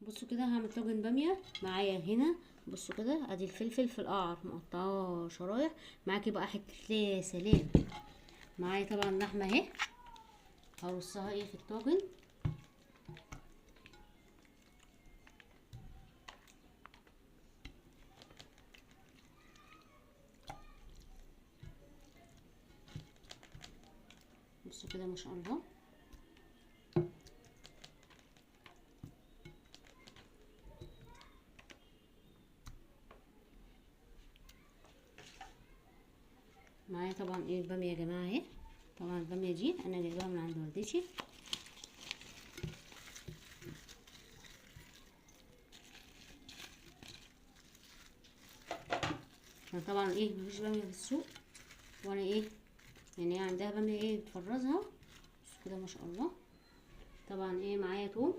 بصوا كده هعمل طاجن باميه معايا هنا. بصوا كده ادي الفلفل في القعر مقطعاه شرايح، معاكي بقى حتة يا سلام. معايا طبعا لحمه اهي هرصها ايه في الطاجن. بصوا كده ما شاء الله. معايا طبعا ايه الباميه يا جماعة اهي. طبعا الباميه دي انا جايباها من عند والدتي. عشان طبعا ايه مفيش باميه في السوق، وانا ايه يعني هي عندها باميه ايه بتفرزها. بس كده ما شاء الله. طبعا ايه معايا توم،